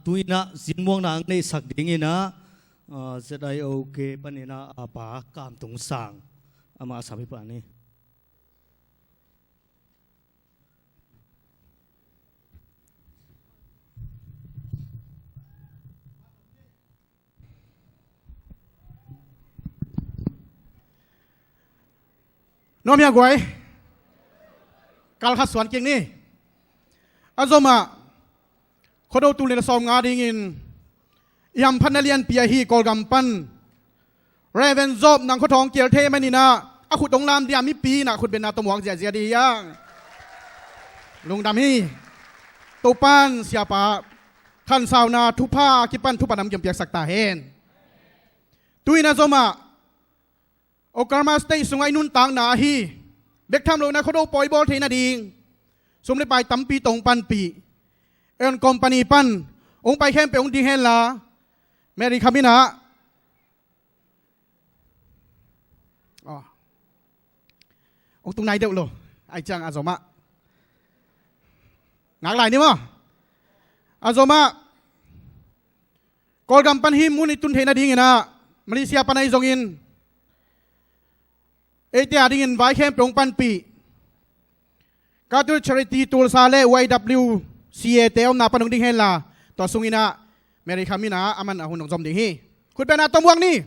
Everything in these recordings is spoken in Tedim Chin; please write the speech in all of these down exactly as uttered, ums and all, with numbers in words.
Tu-in ah zinmuangna ang neihsak dingin ah, ah, Z I O K panin ah, ah, Pa Kam Tung Sang, amah a sam hi pah ni. Nuam hia guai? Kal khat suan kik ni. A zomah Khuado tul nih le sawmnga dingin i hamphatna lianpi ahi Kawlgam pan Reverend Job Nang Khua Thawng Kial thei manin ah, a khut hong lam dia mipi in ah khutbetna tawh muak ziahziah ding hi hang. Lungdam hi. Topa'n siapa khansauna thupha a kipan thupha nam kiang piaksak ta hen. Tu-in a zomah Oklahoma State sungah i nuntakna ahi bek tham lohna Khuado pawi bawl theihna ding sum le pai tampi tawh hong panpih Aeon Company pan hong pai khempeuh hong ding henla, Mary Kham in ah, aw, hong tung nai deuh lo. Ai ciang a zomah ngak lai ni maw? A zomah Kawlgam pan hih mun i tun theihna dingin ah Malaysia pan ahi zongin eite a dingin vai khempeuh hong panpih Catholic Charity Tulsa le Y W C A te omna pan hong ding henla, tua sungin ah Mary Kham in ah aman a hun hong zom ding hi. Khutbetna tawh muak ni.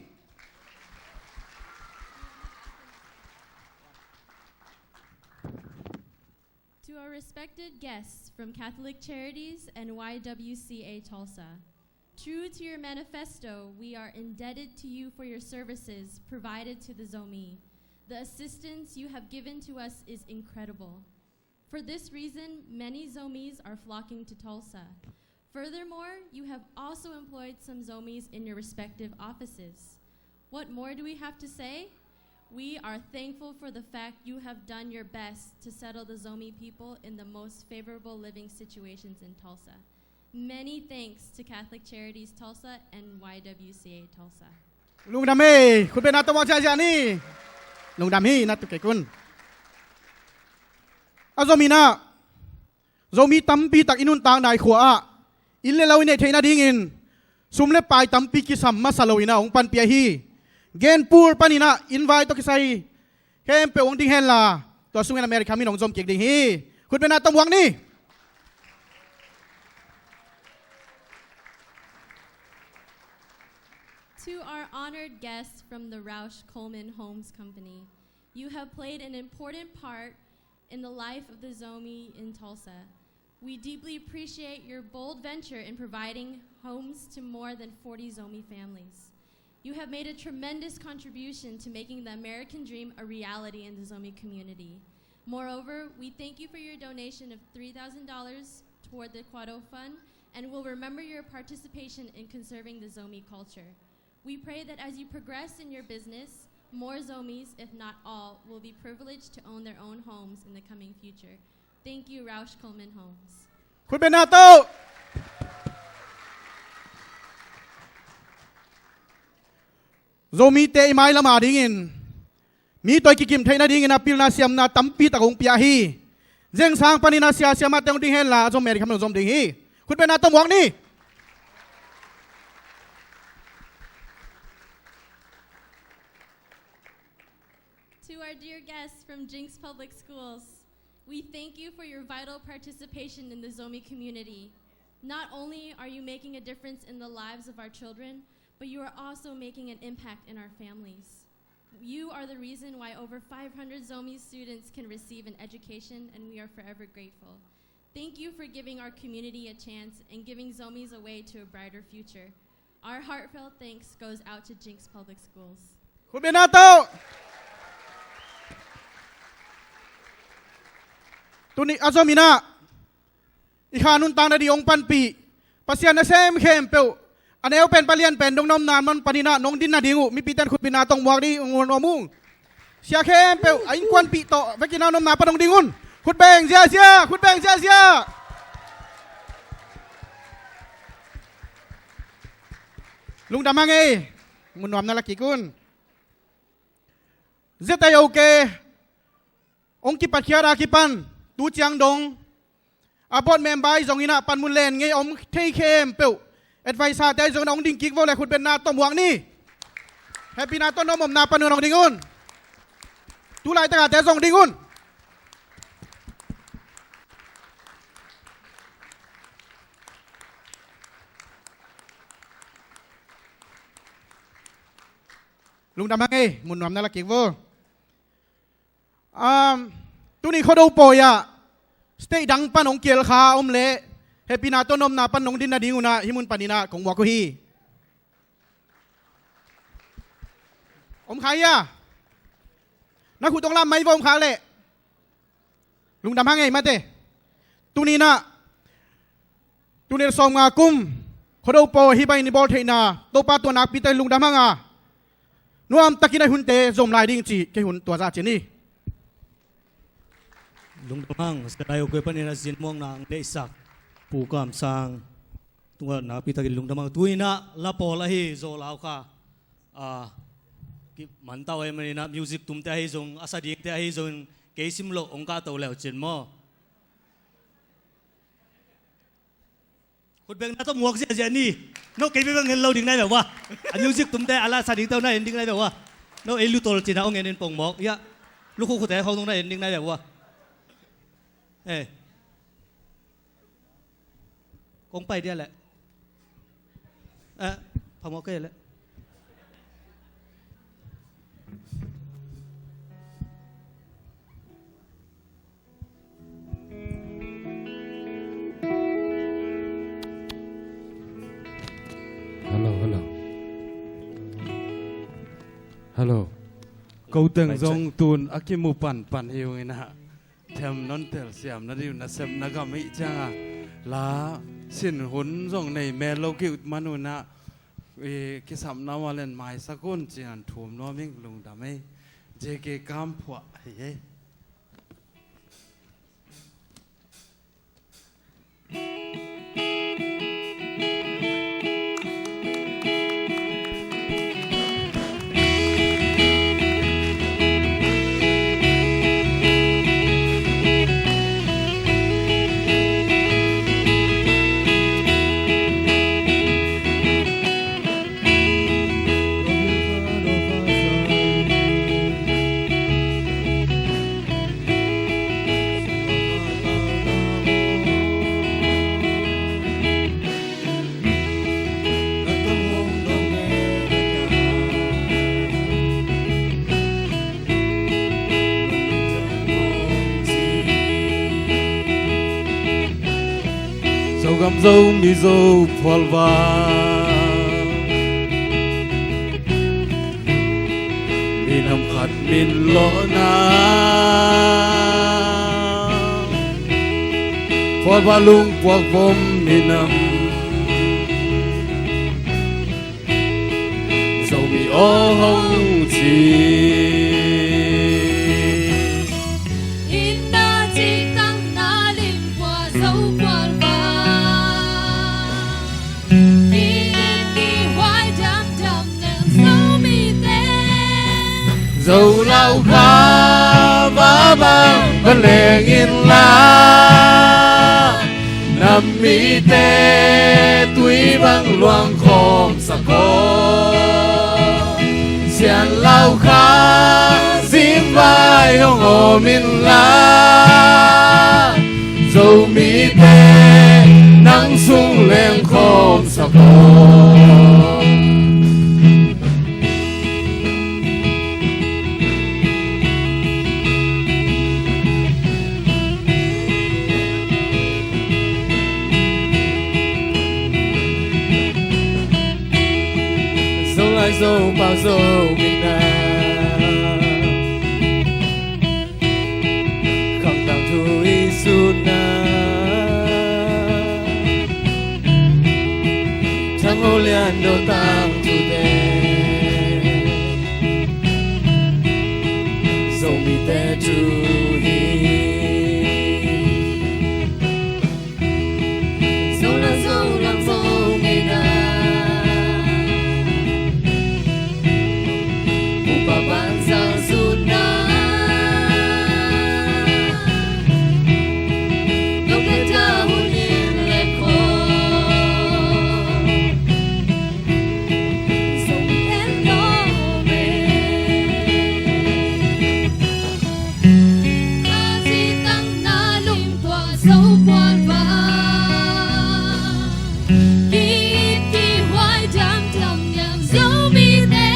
To our respected guests from Catholic Charities and Y W C A Tulsa, true to your manifesto, we are indebted to you for your services provided to the Zomi. The assistance you have given to us is incredible. For this reason, many Zomis are flocking to Tulsa. Furthermore, you have also employed some Zomis in your respective offices. What more do we have to say? We are thankful for the fact you have done your best to settle the Zomi people in the most favorable living situations in Tulsa. Many thanks to Catholic Charities Tulsa and Y W C A Tulsa. Lungdam ei, khutbetna tawh muak ziahziah ni. Lungdam hi, na tu kei kun. A zom in ah Zomi tampi tak i nuntakna i khua ah inn le lo i neih theihna dingin sum le pai tampi kisam masa lo in ah hong panpih ahi Genpur panin ah inn vai tawh kisai khempeuh hong ding henla, tua sungin ah Mary Kham in hong zom kik ding hi. Khutbetna tawh muak ni. To our honored guests from the Rausch Coleman Homes Company, you have played an important part in the life of the Zomi in Tulsa. We deeply appreciate your bold venture in providing homes to more than forty Zomi families. You have made a tremendous contribution to making the American dream a reality in the Zomi community. Moreover, we thank you for your donation of three thousand dollars toward the Khuado Fund and will remember your participation in conserving the Zomi culture. We pray that as you progress in your business, more Zomis, if not all, will be privileged to own their own homes in the coming future. Thank you, Rausch Coleman Homes. Khutbetna tawh. Zomite i mailam a dingin mi tawh i kikim theihna dingin a pilna siamna tampi tak hong pia hi. Zeng sang panin a sia siamahte hong ding henla, a zom Mary Kham in hong zom ding hi. Khutbetna tawh muak ni. To our dear guests from Jinx Public Schools, we thank you for your vital participation in the Zomi community. Not only are you making a difference in the lives of our children, but you are also making an impact in our families. You are the reason why over five hundred Zomi students can receive an education, and we are forever grateful. Thank you for giving our community a chance and giving Zomis a way to a brighter future. Our heartfelt thanks goes out to Jinx Public Schools. Khutbetna tawh. Tuni a zom in ah i kha nuntakna ding hong panpih Pasian nasem khempeuh, a neu pen, a lian pen dong na omna man panin ah nong din nading uh mipite in khutbetna tawh muak ding un, om ung. Sia khempeuh a innkuanpih tawh vekin a nong omna pan hong ding un. Khutbeng ziahziah, khutbeng ziahziah. Lungdam hang ei. Mun nuam na la kik un. Z I O K hong kipatkhiat a kipan tu ciang dong a board member zong in ah panmun len ngei om thei khempeuh Advisor te zong na hong ding kik vo le khutbetna tawh muak ni. Hehpihna tawh na om omna pan un hong ding un. Tu laitak a te zong ding un. Lungdam hang ei, mun nuam na la kik vo. Um, tuni Khuado pawi ah state dang pan hong kial kha om leh hehpihna tawh na omna pan hong din nading un ah hih mun panin ah kong muak uh hi. Om kha hi a? Na khut hong lam mai vo om kha leh. Lungdam hang ei mate. Tuni in ah, tuni sawmnga kum Khuado pawi hih bangin i bawl theihna Topa tua nakpi takin lungdam hang a, nuamtakin a hunte zom lai ding cih kei hun tua zah ci ni. Lungdam hang, Sia Lai Uk Kwe panin a zin muakna hong deihsak Pu Kam Sang tungah nakpi takin lungdam hang. Tu in ah la pawl ahi Zo Lau Kha, a, ki mantau ahih manin ah music tumte ahi zong, a sa dingte ahi zong, kei sim loh hong kahto leu cin maw. Khutbetna tawh muak ziahziah ni. No kei bek bek en lo ding nai lo ua. A music tumte a la sa dingte na en ding nai lo ua. No ei lutol cin a hong en in pong mawk. Ia, lukhu khute hong na en ding nai lo ua. Eh. Kong pai dia leh. Eh, phamawh kei leh. Hello, hello. Hello. Ko teng zong tun a kimu panpan hi ung in ah. Them non telsiam na ding uh, nasepna gam ahih ciangin la sin hun zong nei mel lo kei uh man un ah, i kisapna mah len maisak un ci-in thum nuam ing. Lungdam ei. J K Kam Phuah hi ei. Zogam Zomi Zo phualva, minam khat min lawhna, phualva lungpuak vom minam, Zomi aw hong ci. Inna cik tangna limkua Zo phualva, mi in mi huai damdam nang Zomite. Zo Lau Kha va bang va leng inla, nam mite tui bang luang khawm sak aw. Sian Lau Kha zim vai hong om inla, Zomite nang sung leng khawm sak aw. Zolai Zopau Zomi na, khangtang thu i sutna, Thang Ho Lian Do tangthute, Zomite thu hi. Zo la Zo lam Zo ngeina, upa banzang zutna, nong keta hun in le kho. Zo phual va, ki-it kihhuai diamdiam hiam Zomite?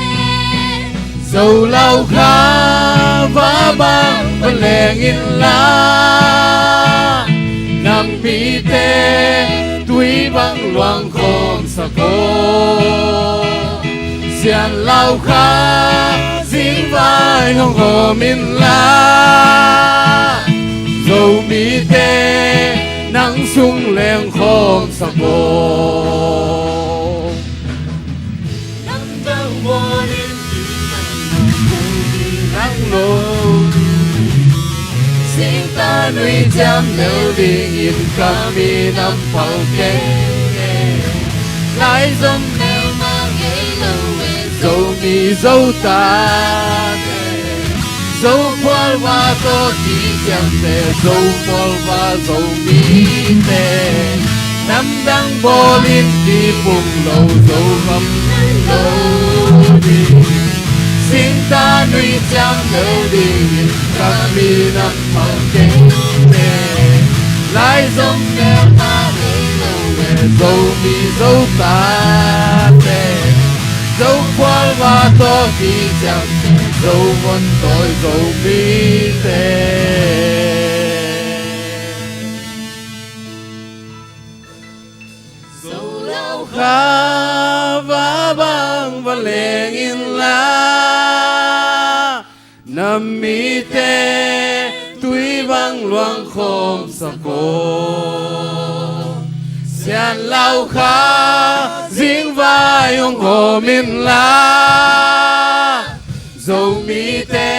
Zo laukha va bang va leng inla, nam mite tui bang luang khawm sak aw. Sian laukha zingvai hong hawm inla, Zomite nang sung leng khawm sak aw. Namdang bawlin nang lo, singta nui ciam lel dingin ka minam pal keng e. Lai zom melmang ei lo e, Zomi Zotate. Zo phual va tawh kiciamte, Zo phual va Zomite. Namdang bawlin kipum lo, Zo gam lo ding. Singta nui ciam lo dingin ka minam pal keng e. Lai zom melmang ei lo e, Zomi Zotate. Zo phual va tawh kiciamte, Zo von tawi Zomite. Zo laukha va bang va leng inla, nam mite tui bang luang khawm sak aw. Sian laukha zingvai hong hawm inla, Zomite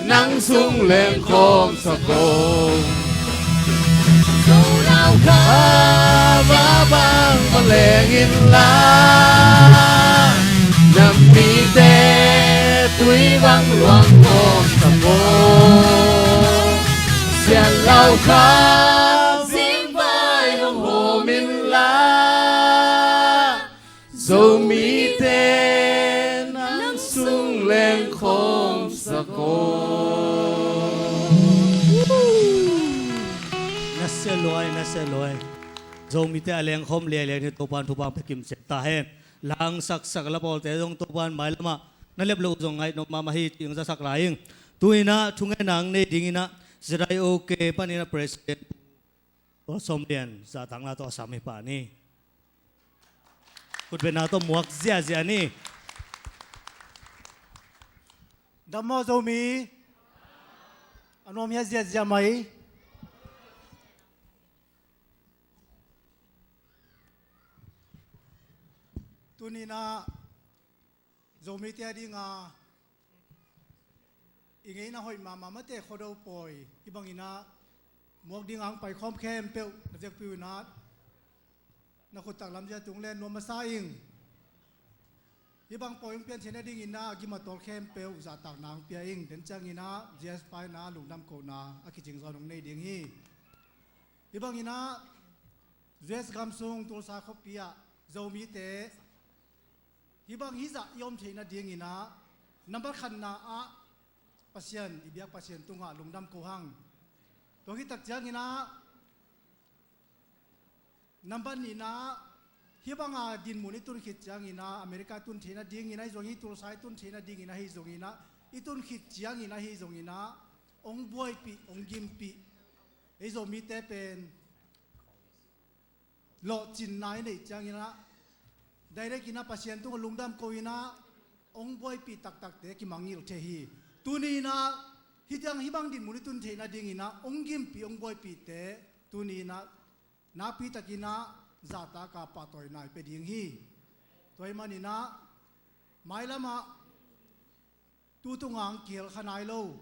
nang sung leng khawm sak aw. Zo laukha va bang va leng inla, nam mite tui bang luang khawm sak aw. Sian laukha zingvai hong hawm inla, Zomite nang sung leng khawm sak aw. Na sia luai, na sia luai. Zomite a lengkhawm liailian hi Topan thupha pia kimciat ta hen. Langsaksak lapawlte zong Topan mailamah na lep loh zong ngaih nop mahmah hi cih hong zasak lai ing. Tu-in ah thungetna hong nei dingin ah Z I O K panin ah President Tua Sawm Lian zahtakna tawh a sam hi pah ni. Khutbetna tawh muak ziahziah ni. Dam maw Zomi? A nuam hia ziahziah mai. Tuni-in ah Zomite a dinga i ngeina hoih mahmah mate Khuado pawi hih bangin ah muak dinga hong paikhawm khempeuh na vekpi-in ah na khuttak lamzia tung len nuam masa ing. Hih bang pawi hong pian theihna dingin ah a gim a tawl khempeuh zahtakna hong pia ing. Den ciangin ah Z S pa in ah lungdam kohna a kicing zaw hong nei ding hi. Hih bangin ah U S gam sung Tulsa khuapi ah Zomite hih bang hih zah i om theihna dingin ah nambat khatna ah Pasian, i biak Pasian tungah lungdam ko hang. Tua khit tak ciangin ah nambat nihna ah hih banga dinmun i tun khit ciangin ah America i tun theihna dingin ahi zongin, Tulsa i tun theihna dingin ahi zongin ah, i tun khit ciangin ahi zongin ah hong buaipih, hong gimpih ei Zomite pen lawhcinna i neih ciangin ah direct in ah Pasian tungah lungdam ko in ah hong buaipih taktakte kimangngilh thei hi. Tuni-in ah hih ciang hih bang dinmun i tun theihna dingin ah hong gimpih, hong buaipihte tuni-in ah nakpi takin ah zahtak a pahtawina i pia ding hi. Tua ahih manin ah mailamah tu tunga hong kihel kha nai lo.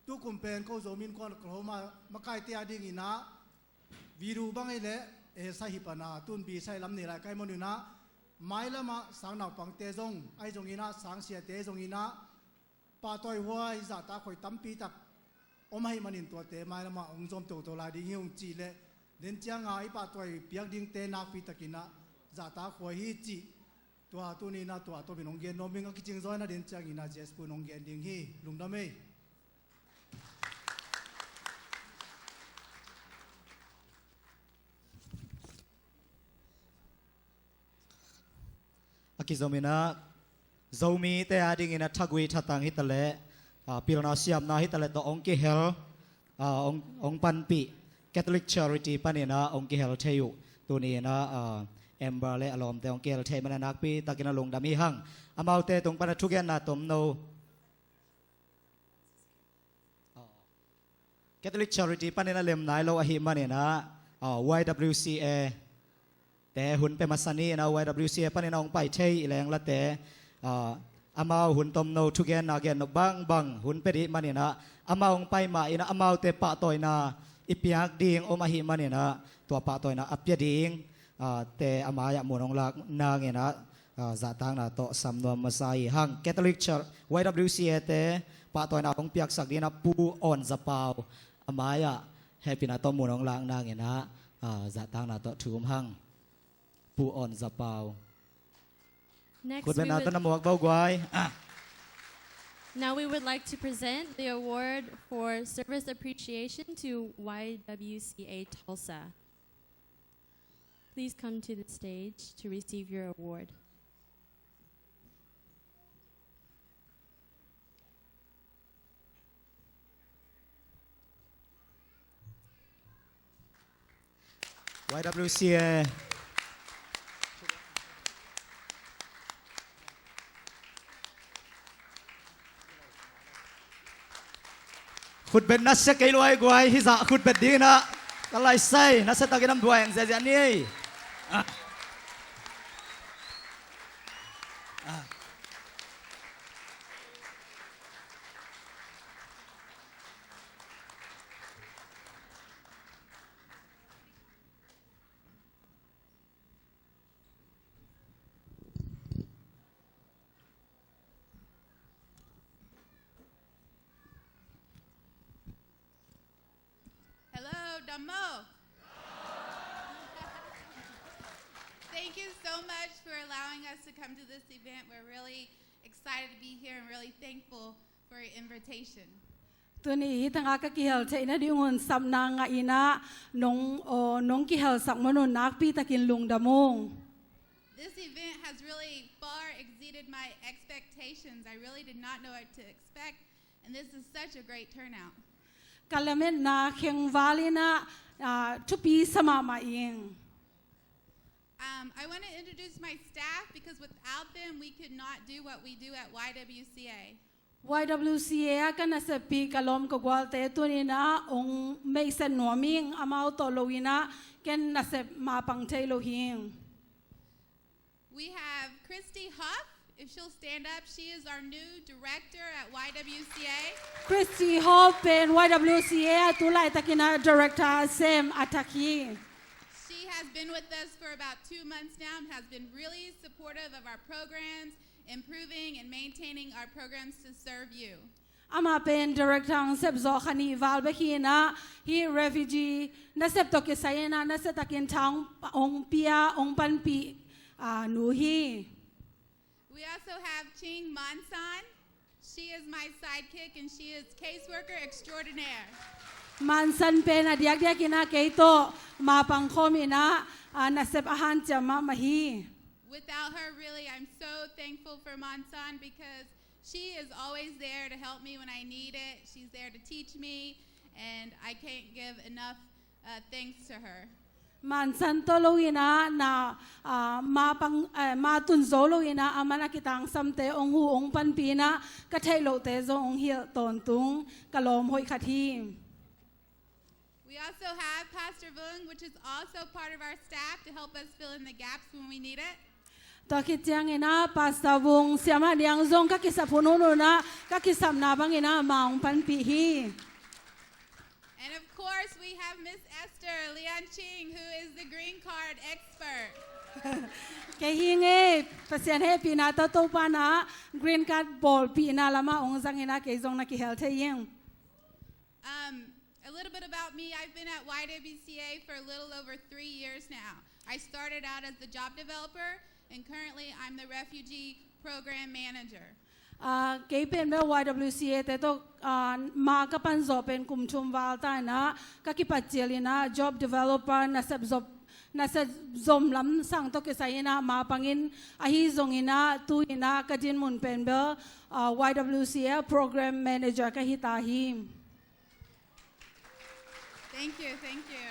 Tukum pen ko Zomi Innkuan Oklahoma makaite a dingin ah video bang ahih leh A side hi pan a, tun B side lam nei lai ka hih manin ah mailamah sang naupangte zong ahi zongin ah, sang siate zongin ah pahtawi huai zahtak huai tampi tak om ahih manin tuate mailamah hong zom toto lai ding hi ung cih leh, den cianga i pahtawi piak dingte nakpi takin ah zahtak huai hi cih tua tuni-in ah tua tawpin hong gen nuam ing. A kicing zaw in ah den ciangin ah Z S pu in hong gen ding hi. Lungdam ei. kizom in ah Zomite adingin ah thagui thatang hi taleh, ah, pilna siamna hi taleh tawh hong kihel, ah, hong, hong panpih Catholic Charity panin ah hong kihel thei uh. Tuni in ah, ah, Amber le a lawmte hong kihel thei man a nakpi takin ah lungdam hi hang. Amaute tung pan ah thugenna tomno Catholic Charity panin a lem nai lo ahih manin ah, ah, Y W C A te hun pia masa ni in ah Y W C A panin a hong pai thei i leng late, ah, amau hun tomno thugenna gen nop bangbang hun pia dih manin ah amau hong pai mah in ah amaute pahtawina i piak ding om ahih manin ah tua pahtawina a pia ding, ah, te a mai-ah mun hong lak nangin ah, ah, zahtakna tawh sam nuam masa hi hang. Catholic Church, Y W C A te pahtawina hong piaksak dingin ah Pu Awn Za Pau a mai-ah hehpihna tawh mun hong lak nangin ah, ah, zahtakna tawh thum hang. Pu Awn Za Pau. Next, Khut we beng na would, tawh na muak bo guai. Ah. Now we would like to present the award for service appreciation to Y W C A Tulsa. Please come to the stage to receive your award. Y W C A. Khutbet nasia kei luai guai, hizah khutbet dingin ah ka laisai, nasia takin ah buai ang ziahziah ni. Ah. Ah. Hello, Damo. Thank you so much for allowing us to come to this event. We're really excited to be here and really thankful for your invitation. Tuni hi tangah ka kihel theihna ding un sapna ngah in ah nong, aw, nong kihelsak man un nakpi takin lungdam ung. This event has really far exceeded my expectations. I really did not know what to expect, and this is such a great turnout. Ka lametna khengval in ah, ah, thupi sa mahmah ing. Um, I want to introduce my staff because without them, we could not do what we do at Y W C A. Y W C A ah ka naseppih ka lawm ka gualte tuni in ah hong meihset nuam ing, amau tawh lo in ah ken nasep mapang thei lo hing. We have Christy Hoff. If she'll stand up, she is our new director at Y W C A. Christy Hoff pen Y W C A ah tu laitakin ah director sem a thak hi. She has been with us for about two months now and has been really supportive of our programs, improving and maintaining our programs to serve you. Amah pen director hong sep zawh kha nih val bek hi in ah, hih refugee nasep tawh kisai in ah nasia takin tha hong, hong pia, hong panpih, ah, nu hi. We also have Ching Mansan. She is my sidekick and she is caseworker extraordinaire. Mansan pen a diakdiak in ah kei tawh mapang khawm in ah, ah, nasep a hanciam mahmah hi. Without her, really, I'm so thankful for Mansan because she is always there to help me when I need it. She's there to teach me, and I can't give enough, uh, thanks to her. Mansan tawh lo in ah na, ah, mapang, eh, matun zo lo in ah aman a kitangsamte hong huh hong panpih in ah ka theih lohte zong hong hilh tawntung ka lawm hoih khat hi. We also have Pastor Vung, which is also part of our staff to help us fill in the gaps when we need it. Tua khit ciangin ah Pastor Vung, Siamah Niang zong ka kisap hun hun un ah ka kisapna bangin ah ma hong panpih hi. And of course, we have Miss Esther Lian Ching, who is the green card expert. Kei hi ing ei, Pasian hehpihna tawh Topa in ah green card bawlpihna lamah hong zang in ah kei zong na kihel thei ing. Um, a little bit about me. I've been at Y W C A for a little over three years now. I started out as the job developer, and currently I'm the refugee program manager. Ah, kei pen bel Y W C A te tawh, ah, ma ka pan zawh pen kum thum val ta in ah, ka kipat cil in ah job developer, nasep zop, Nasia zom lam sang tawh kisai in ah, mapang in ahi zongin ah, tu in ah ka dinmun pen bel, ah, Y W C A program manager ka hi ta hi. Thank you, thank you.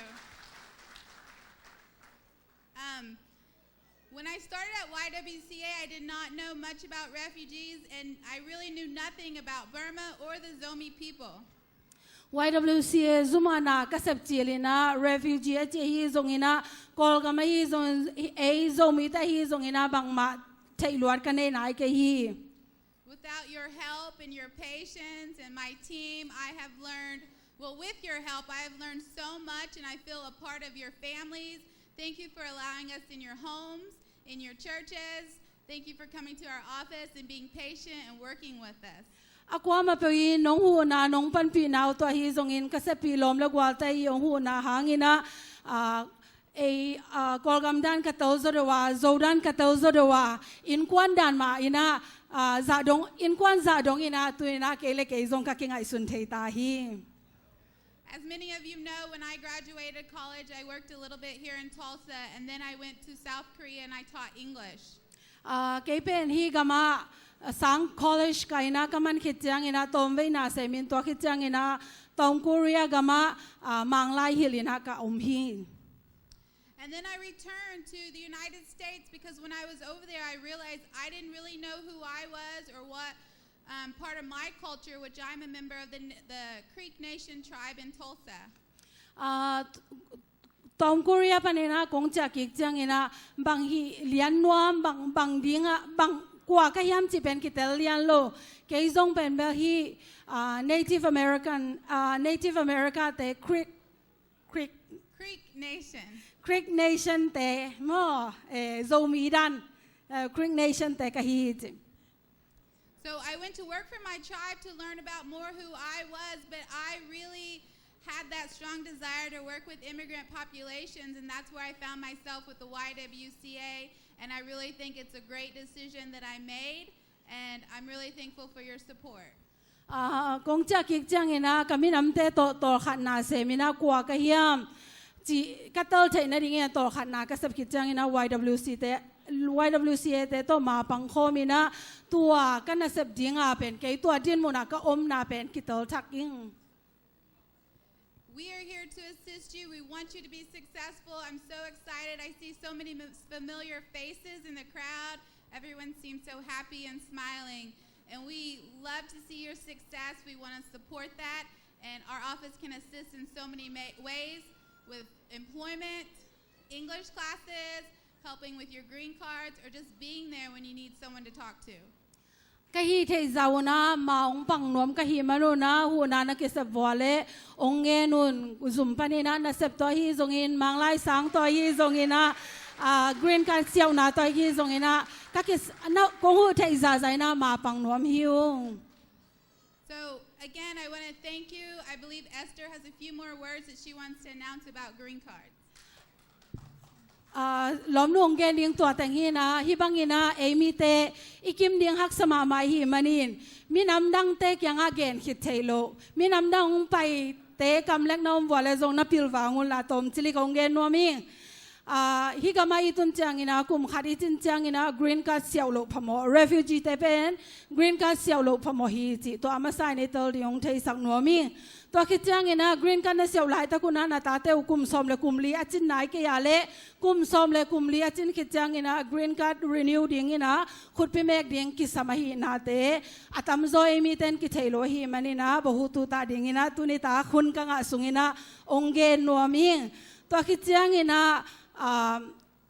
Um, when I started at Y W C A, I did not know much about refugees, and I really knew nothing about Burma or the Zomi people. Y W C A zum a na ka sep cil in ah, refugee a cih ahi zongin ah, Kawlgam ahi zong, ei Zomite ahi zongin ah, bangmah theih luat ka nei nai kei hi. Without your help and your patience and my team, I have learned, well, with your help, I have learned so much, and I feel a part of your families. Thank you for allowing us in your homes, in your churches. Thank you for coming to our office and being patient and working with us. A kuamah peuh in nong huhna, nong panpihna uh tua ahi zongin, ka seppih lawm le gualte i hong huhna hangin ah, ah, ei, ah, Kawlgam dan ka tel zaw deuh a, Zo dan ka tel zaw deuh a, innkuan dan mah in ah, ah, zah dong, innkuan zah dong in ah, tu in ah kei le kei zong ka kingaihsun thei ta hi. As many of you know, when I graduated college, I worked a little bit here in Tulsa, and then I went to South Korea and I taught English. Ah, kei pen hih gam ah, ah, sang college ka in ah ka man khit ciangin ah, tawmvei na sem in, tua khit ciangin ah Tawng Korea gam ah, ah, Manglai hilh in ah ka om hi. And then I returned to the United States because when I was over there, I realized I didn't really know who I was or what, um, part of my culture, which I'm a member of the, the Creek Nation tribe in Tulsa. Ah, Tawng Korea panin ah kong ciah kik ciangin ah, bang hih lian nuam, bang, bang ding ah, bang kua ka hiam cih pen kitel lian lo. Kei zong pen bel hih, ah, Native American, ah, Native America te, Creek, Creek, Creek Nation. Creek Nation te maw, eh, Zomi dan, eh, Creek Nation te ka hi hi ci. So I went to work for my tribe to learn about more who I was, but I really had that strong desire to work with immigrant populations, and that's where I found myself with the Y W C A, and I really think it's a great decision that I made, and I'm really thankful for your support. Ah, kong ciah kik ciangin ah, ka minamte tawh tawlkhatna sem in ah, kua ka hiam cih ka tel theih nadingin ah tawlkhatna ka sep khit ciangin ah, Y W C te, Y W C A te tawh mapang khawm in ah, tua ka nasep ding a pen, kei tua dinmun ah ka omna pen kitel thak ing. We are here to assist you. We want you to be successful. I'm so excited. I see so many m-, familiar faces in the crowd. Everyone seems so happy and smiling. And we love to see your success. We want to support that. And our office can assist in so many ma-, ways, with employment, English classes, helping with your green cards, or just being there when you need someone to talk to. Ka hih theih zah un ah, ma hong pang nuam ka hih man un ah, huhna na kisep vua leh hong ngen un. Zum panin ah nasep tawh ahi zongin, Manglai sang tawh ahi zongin ah, ah, green card siauhna tawh ahi zongin ah, ka kis-, na, kong huh theih zahzah in ah, ma pang nuam hi ung. So, again, I want to thank you. I believe Esther has a few more words that she wants to announce about green cards. Ah, lawmnu hong gen ding tua teng hi in ah, hih bangin ah, ei mite i kim ding haksa mahmah i hih manin, minam dangte kiangah gen khit theih loh, minam dang hong paite kamlek na om vua leh zong na pilvang un la, tawm cilik hong gen nuam ing. Ah, hih gamah i tun ciangin ah, kum khat i cin ciangin ah, green card siauh loh phamawh, refugee te pen green card siauh loh phamawh hi cih tua a masa in i tel ding hong theisak nuam ing. Tua khit ciangin ah, green card na siauh laitak un ah, na tate uh kum sawm le kum li a cin nai kei a leh, kum sawm le kum li a cin khit ciangin ah, green card renew dingin ah khutpi mek ding kisam ahihnate a tamzaw ei mite in kitheih lo ahih manin ah, bahutu ta dingin ah, tuni tak hun ka ngah sungin ah hong gen nuam ing. Tua khit ciangin ah, ah,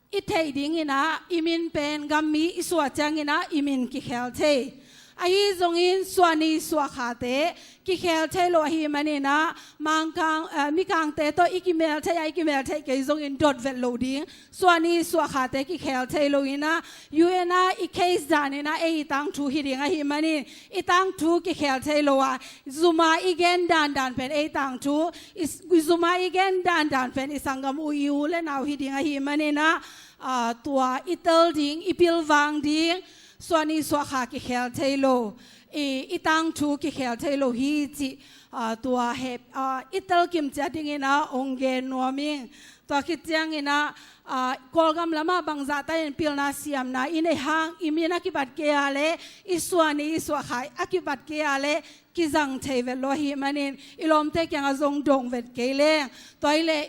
i theih dingin ah, i min pen gammi i suah ciangin ah, i min kikhel thei. Ahi zongin suahni suahkhate kikhel thei lo ahih manin ah, Mangkang, eh, Mikangte tawh i kimel thei a, i kimel theih kei zongin dot vet loh ding. Suahni suahkhate kikhel thei lo in ah, U N ah i case dan in ah, ei i tangthu hi ding ahih manin, i tangthu kikhel thei lo a, zuma i gen dandan pen ei tangthu, i s-, zuma i gen dandan pen i sanggam uh, i u le nau hi ding ahih manin ah, ah, tua i tel ding, i pilvang ding, suahni suahkha kikhel thei lo, i, i tangthu kikhel thei lo hi cih, aa, tua he, aa, i telkim ciat dingin ah hong gen nuam ing. Tua khit ciangin ah, aa, Kawlgam lamah bangzah ta in pilna siamna i neih hang, i min a kibat kei a leh, i suahni i suahkha a kibat kei a leh, kizang thei vet lo ahih manin, i lawmte kiangah zong dong vet kei leng. Tua hi leh,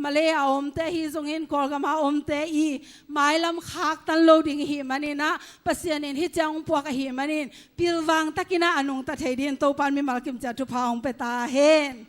Malay a omte ahi zongin, Kawlgam a omte i mailam khaktan lo ding ahih manin ah, Pasian in hih ciang hong puak ahih manin, pilvang takin ah a nungta thei dingin Topa'n mimal kim ciat thupha hong pia ta hen.